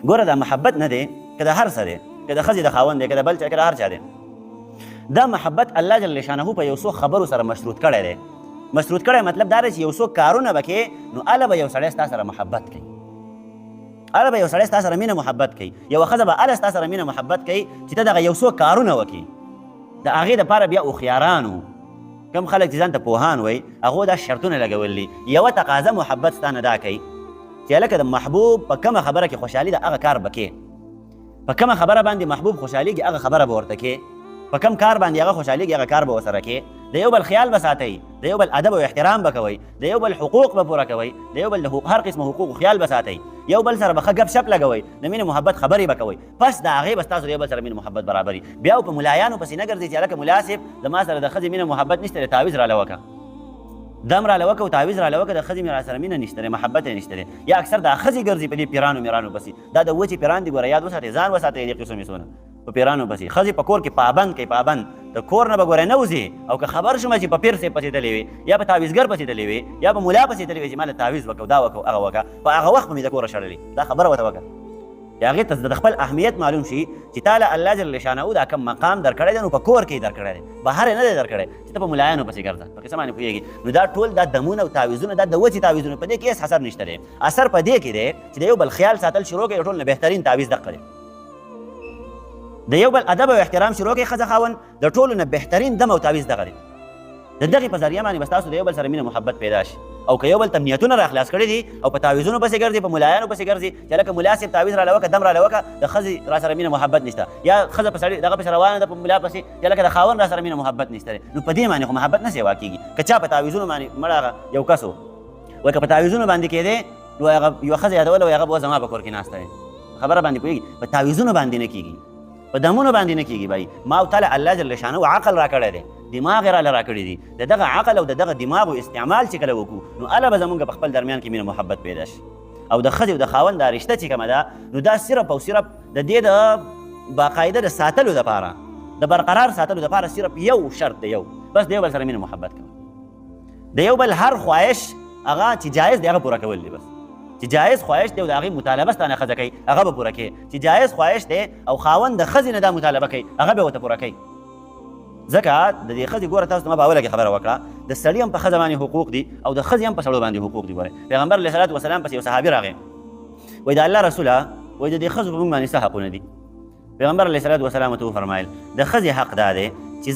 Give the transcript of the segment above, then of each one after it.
ګوره دا محبت نه دی که د هر څه دی، که د ښځې د خاوند دی، که د بل چا، که د هر چا دی، دا محبت الله جل شانه په یو څو خبرو سره مشروط کړی دی. مشروط کړی مطلب دا دی چې یو څو کارونه به کې نو اله به یو سړی ستا سره محبت کوي، اله به یو سړی ستا سره مینه محبت کوي، یوه ښځه به اله ستا سره مینه محبت کوي چې ته دغه یو څو کارونه وکړي. د هغې دپاره بیا هوښیارانو کوم خلک چې ځان ته پوهان وایي هغو دا شرطونه لګول دي. یوه تقاضا محبت ستا نه دا کوي چې هلکه د محبوب په کومه خبره کې خوشحالي ده هغه کار به کې، په کومه خبره باندې محبوب خوشحالېږي هغه خبره به ورته کې، په کوم کار باندې هغه خوشحالېږي هغه کار به ورسره کې، د یو بل خیال به ساتئ، د یو بل ادب او احترام به کوئ، د یو بل حقوق به پوره کوئ، د یو بل د هر قسم حقوقو خیال به ساتئ، یو بل سره به ښه ګپ شپ لګوئ، د مینې محبت خبرې به کوئ. پس د هغې به ستاسو د یو بل سره مینه محبت برابري. بیا په ملایانو پسې نه ګرځئ چې هلکه ملا صاحب زما سره د ښځې مینه محبت نشته دی، تعویذ راله وکړه، دم راله وکړه او تعویذ راله وکړه، د ښځې مې راسره مینه نشته دی، محبت یې نشته دی. یا اکثر دا ښځې ګرځي په دې پیرانو میرانو پسې، دا د وچې پیران دي، ګوره یاد وساتئ، ځان وساتئ دې قصو میسو نه. په پیرانو پسې ښځې په کور کې پابند کوي، پابند د کور نه به ګوره نه وځي. او که خبر شوم چې په پیر صاحب پسې تللی وي، یا په تعویذګر پسې تللی وي، یا په ملا پسې تللی وي چې ما له تعویذ وکړه، دا وکړه، هغه وکړه، په هغه وخت به مې د کوره شړلې. دا خبره ورته وکړه چې هغې ته د خپل اهمیت معلوم شي چې تا له الله جل شانه دا کوم مقام درکړی دی نو په کور کې یې درکړی دی، بهر یې نه دی درکړی چې ته په ملایانو پسې ګرځه. په قصه باندې پوهېږي؟ نو دا ټول دا دمونه او تعویذونه، دا د وچې تعویذونه، په دې کې هېڅ اثر نشته دی. اثر په دې کې دی چې د یو بل خیال ساتل شروع کړئ، ټول نه بهترین تعویذ دقه دی. د یو بل ادب او احترام شروع کړئ ښځه خاوند، د ټولو نه بهترین دم او تعویذ دغه دی. د دغې په ذریعه باندې به ستاسو د یو بل سره مینه محبت پیدا شي. او که یو بل ته نیتونه را خلاص کړي دي او په تعویذونو پسې ګرځي، په ملایانو پسې ګرځي چې لکه ملا صاحب تعویذ راله وکړه، دم راله وکړه، د ښځې را سره مینه محبت نشته، یا ښځه په سړي دغه پسې روانه ده په ملا پسې چې لکه د خاوند را سره مینه محبت نشته دی، نو په دې باندې خو محبت نه سیوا کېږي. که چا په تعویذونو باندې مړه هغه یو کس و، وایي که په تعویذونو باندې کېدی نو هغه یوه ښځه یادوله، وایي هغه به زما په کور کې ناسته وي. خبره باندې پوهېږي؟ په تعویذونو باندې نه کېږي، په دمونو باندې نه کېږي. بای ما او تعالی الله جل شانه عقل راکړی دی، دماغ یې راله راکړي دي، د دغه عقل او د دغه دماغو استعمال چې کله وکړو نو هله به زمونږ په خپل درمیان کې مینه محبت پیدا شي. او د ښځې او د خاوند دا رشته چې کومه ده نو دا صرف او صرف د دې د باقاعده د ساتلو دپاره، د برقرار ساتلو دپاره صرف یو شرط دی، یو بس د یو بل سره مینه محبت کوي، د یو بل هر خواهش هغه چې جایز دی هغه پوره کول دي. بس چې جایز خواهش دی او د هغې مطالبه ستا نه ښځه کوي هغه به پوره کوي، چې جایز خواهش دی او خاوند د ښځې نه دا مطالبه کوي هغه به ورته پوره کوي. ځکه د دې ښځې ګوره تاسو ته ما په اوله کې خبره وکړه، د سړي هم په ښځه باندې حقوق دي او د ښځې هم په سړو باندې حقوق دي. ګوره پیغمبر علیه الصلاة والسلام پسې یو صحابي راغی، وایي د الله رسوله، وایي د دې ښځو په موږ باندې څه حقونه دي؟ پیغمبر علیه الصلاة والسلام ته وفرمایل د ښځې حق دا دی چې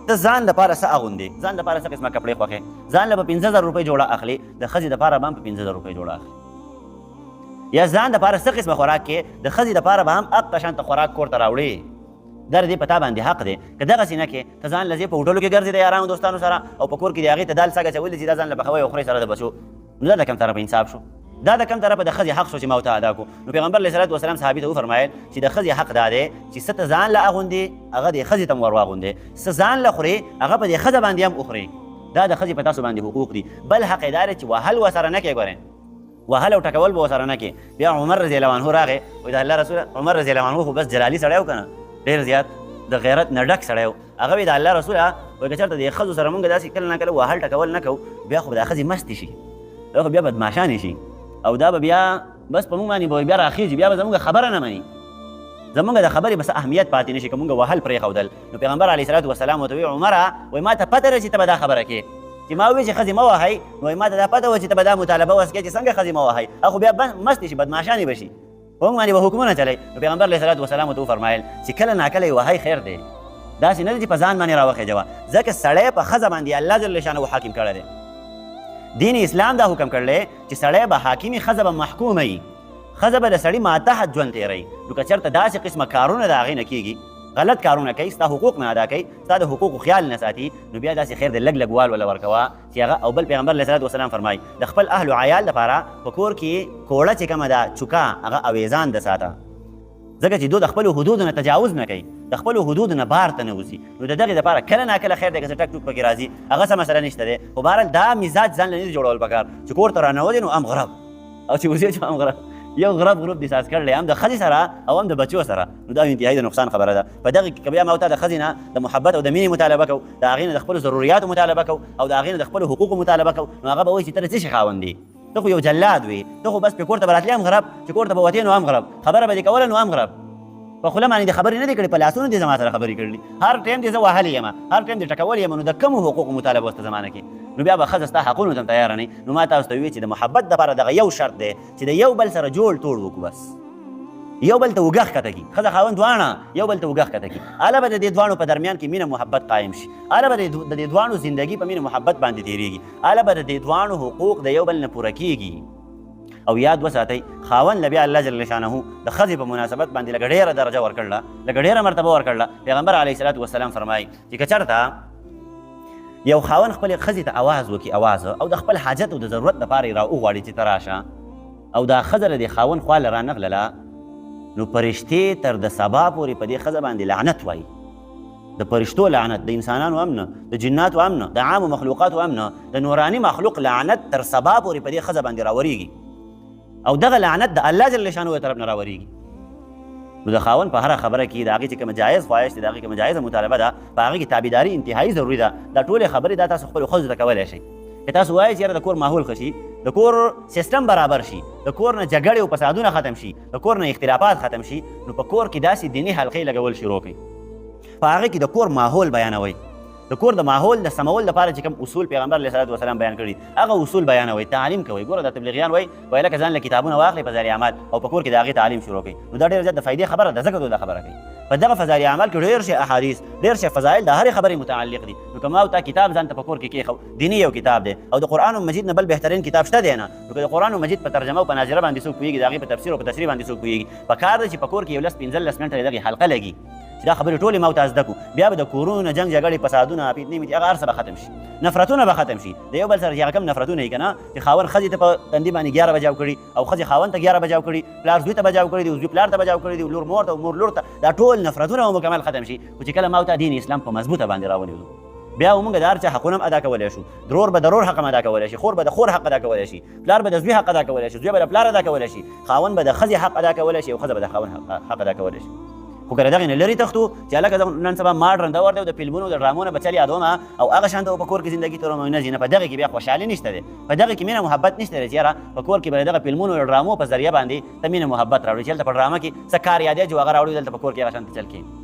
ته ځان لپاره څه اغوندې، ځان لپاره څه قسمه کپړې خوښې، ځان له په 5000 روپۍ جوړه اخلي، د ښځې دپاره به هم په 5000 روپۍ جوړه اخلي. یا ځان دپاره څه قسمه خوراک کې، د ښځې دپاره به هم اقه شان ته خوراک کور ته راوړې. در دې په تا باندې حق دی. که دغسې نه کې ته ځان له ځې په هوټلو کې ګرځې د یارانو دوستانو سره او په کور کې د هغې ته دال سګه چولې چې دا ځان له پخوي او خورې سره د بچو، نو دا د کوم طرفه انصاف شو؟ دا د کوم طرفه د ښځې حق شو چې ما ورته ادا کړو؟ نو پیغمبر علیه الصلاة والسلام صحابي ته وفرمایل چې د ښځې حق دا دی چې څه ته ځان له اغوندې هغه دې ښځې ته هم ور واغوندې، څه ځان له خورې هغه په دې ښځه باندې هم وخورې. دا د ښځې په تاسو باندې حقوق دي. بل حق یې دا دی چې وهل ورسره نه کوې، ګورې وهل او ټکول به ورسره نه کوې. بیا عمر رضی الله عنه راغی، وایي د الله رسول عمر رضی الله عنه خو بس جلالي سړی و که نه، ډېر زیات د غیرت نه ډک سړی و. هغه وایي د الله رسوله، وایي که چېرته د ښځو سره مونږ داسې کله نا کله وهل ټکول نه کوو بیا خو به دا ښځې مستې شي، دا خو بیا بدمعشانې شي او دا به بیا بس په مونږ باندې به بیا راخېږي، بیا به زمونږ خبره نه مني، زمونږ د خبرې به څه اهمیت پاتې نه شي که مونږ وهل پرېښودل. نو پیغمبر علیه الصلاة والسلام ورته وویل عمره، وایي ما ته پته ده چې ته به دا خبره کوې چې ما وویل چې ښځې مه وهئ، نو وایي ما ته دا پته وه چې ته به دا مطالبه اوس کوې چې څنګه ښځې مه وهئ، هغه خو بیا مستې شي، بدمعشانې به شي، په موږ باندې به حکمونه چلوي. نو پیغمبر علیه الصلاة والسلام ورته وفرمایل چې کله ناکله یې وهئ خیر دی، داسې نه دی چې په ځان باندې راوخېژوه، ځکه سړی په ښځه باندې الله جل شانه حاکم کړی دی. دین اسلام دا حکم کړی چې سړی به حاکمي، ښځه به محکومه وي، ښځه به د سړي ماتحت ژوند تېروي. نو که چېرته داسې قسمه کارونه د هغې نه کېږي، غلط کارونه کوي، ستا حقوق نه ادا کوي، ستا د حقوقو خیال نه ساتي، نو بیا داسې خیر دی لږ لږ وال وله ورکوه چې هغه. او بل پیغمبر علیه الصلاة والسلام فرمایي د خپل اهل و عیال لپاره په کور کې کوړه چې کومه ده چوکه هغه اویزان د ساته، ځکه چې دوی د خپلو حدودو نه تجاوز نه کوي، د خپلو حدودو نه بار ته نه وځي. نو د دغې دپاره کله ناکله خیر دی که څه ټک ټوک پکې راځي هغه څه مسله نشته دی، خو بهرحال دا مزاج ځان له نه دي جوړول پکار چې کور ته راننوځې نو هم غرب او چې وځې چې هم غرب، یو غرب غروب دې ساز کړلی هم د ښځې سره او هم د بچو سره، نو دا انتهایي د نقصان خبره ده. په دغه کې که بیا ما او تا د ښځې نه د محبت او د مینې مطالبه کوو، د هغې نه د خپلو ضروریاتو مطالبه کوو او د هغې نه د خپلو حقوقو مطالبه کوو، نو هغه به وایي چې ته د څه شي خاوند یې؟ ته خو یو جلاد وې، ته خو بس په کور ته به راتلې هم غرب، چې کور ته به وتې نو هم غرب، خبره به دې کوله نو هم غرب. په خوله باندې دې خبرې نه دي کړې، په لاسونو دې زما سره خبرې کړي، هر ټایم دې زه وهلی یم، هر ټایم دې ټکولی یم، نو د کومو حقوقو مطالبه اوس ته زمانه کې؟ نو بیا به ښځه ستا حقونو ته هم تیاره نه. نو ما تاسو ته وویل چې د محبت دپاره دغه یو شرط دی چې د یو بل سره جوړ توړ وکړو، بس یو بل ته اوږه ښکته کړي، ښځه خاوند دواړه یو بل ته اوږه ښکته کړي، هله به د دې دواړو په درمیان کې مینه محبت قایم شي، هله به د دې دواړو زندګي په مینه محبت باندې تېرېږي، هله به د دې دواړو حقوق د یو بل نه پوره کېږي. او یاد وساتئ، خاوند له بیا الله جل شانه د ښځې په مناسبت باندې لږه ډېره درجه ورکړله، لږه ډېره مرتبه ورکړله. پیغمبر علیه الصلاة والسلام فرمایي چې که چېرته یو خاوند خپلې ښځې ته اواز وکړي، اواز او د خپل حاجت او د ضرورت دپاره یې را وغواړي چې ته راشه، او دا ښځه له دې خاوند خوا له رانغلله، نو فرشتې تر د سبا پورې په دې ښځه باندې لعنت وایي. د فرشتو لعنت، د انسانانو هم نه، د جناتو هم نه، د عامو مخلوقاتو هم نه، د نوراني مخلوق لعنت تر سبا پورې په دې ښځه باندې راورېږي، او دغه لعنت د الله جل شانه طرف نه راورېږي. نو د خاوند په هره خبره کې د هغې چې کومه جایز خواهش دی، د هغې کومه جایزه مطالبه ده، په هغې کې تابعداري انتهایي ضروري ده. دا ټولې خبرې دا تاسو خپلو ښځو ته کولی شئ. که تاسو وایئ چې یاره د کور ماحول ښه شي، د کور سیستم برابر شي، د کور نه جګړې او فسادونه ختم شي، د کور نه اختلافات ختم شي، نو په کور کې داسې دیني حلقې لګول شروع کړئ. په هغه کې د کور ماحول بیانوئ، د کور د ماحول د سمول لپاره چې کوم اصول پیغمبر علیه الصلاة والسلام بیان کړي هغه اصول بیانوئ، تعلیم کوئ. ګوره دا تبلیغیان وایي، وایي لکه ځان له کتابونه واخلئ فضایل اعمال او په کور کې د هغې تعلیم شروع کړئ. نو دا ډېره زیات د فایدې خبره ده، ځکه دوی دا خبره کوي. په دغه فضایل اعمال کې ډېر شی احادیث، ډېر شی فضایل د هرې خبرې متعلق دي. نو که ما او تا کتاب ځان ته په کور کې کېښو، دیني یو کتاب دی او د قرآن مجید نه بل بهترین کتاب شته دی نه، نو که د قرآن مجید په ترجمه او په ناظره باندې څوک پوهېږي، د هغې په تفسیر او په تشریح باندې څوک پوهېږي، په کار ده چې په کور کې یو لس پنځلس منټه دغې حلقه لګي چې دا خبرې ټولې ما او تا زده کړو. بیا به د کورونو نه جنګ جګړې، فسادونه، فتنې متې، هغه هر څه به ختم شي، نفرتونه به ختم شي. د یو بل سره چې هغه کوم نفرتونه یې که نه، چې خاوند ښځې ته په تندي باندې ګیاره بجاو کړي او ښځې خاوند ته ګیاره بجاو کړي، پلار زوی ته بجاو کړي دی، زوی پلار ته بجاو کړي دی، لور مور ته، مور لور ته، دا ټول نفرتونه به مکمل ختم شي. خو چې کله ما او تا دین اسلام په مضبوطه باندې راونیولو، بیا موږ د هر چا حقونه هم ادا کولی شو. درور به د ورور حق هم ادا کولی شي، خور به د خور حق ادا کولی شي، پلار به د زوی حق ادا کولی شي، زوی به د پلار ادا کولی شي، خاوند به د ښځې حق ادا کولی شي او ښځه به د خاوند حق ادا کولی شي. خو که له دغې نه لرې تښتو چې هلکه زه نن سبا ماډرن دور دی او د فلمونو د ډرامو نه به چل یادوم او هغه شان ته په کور کې زندګي تېروم، نه ځي نه، په دغې کې بیا خوشحالي نشته دی، په دغې کې مینه محبت نشته دی چې یاره په کور کې به د دغه فلمونو د ډرامو په ذریعه باندې ته مینه محبت راوړې، چې هلته په ډرامه کې څه کار یادې چې هغه راوړي دلته په کور کې هغه شان ته چل کېږي،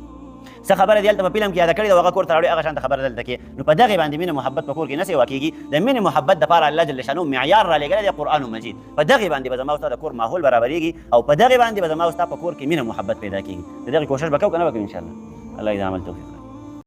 څه خبره دې هلته په فلم کې یاده کړې ده هغه کور ته راوړي هغه شان ته خبره دلته کې. نو په دغې باندې مینه محبت په کور کې نه سیوا کېږي. د مینې محبت دپاره الله جل شانه معیار رالیږلی دی قرآن مجید. په دغې باندې به زما او ستا د کور ماحول برابرېږي او په دغې باندې به زما او ستا په کور کې مینه محبت پیدا کېږي. د دغې کوشش به کوو که نه به کوو؟ انشاءالله الله دې د عمل توفیق.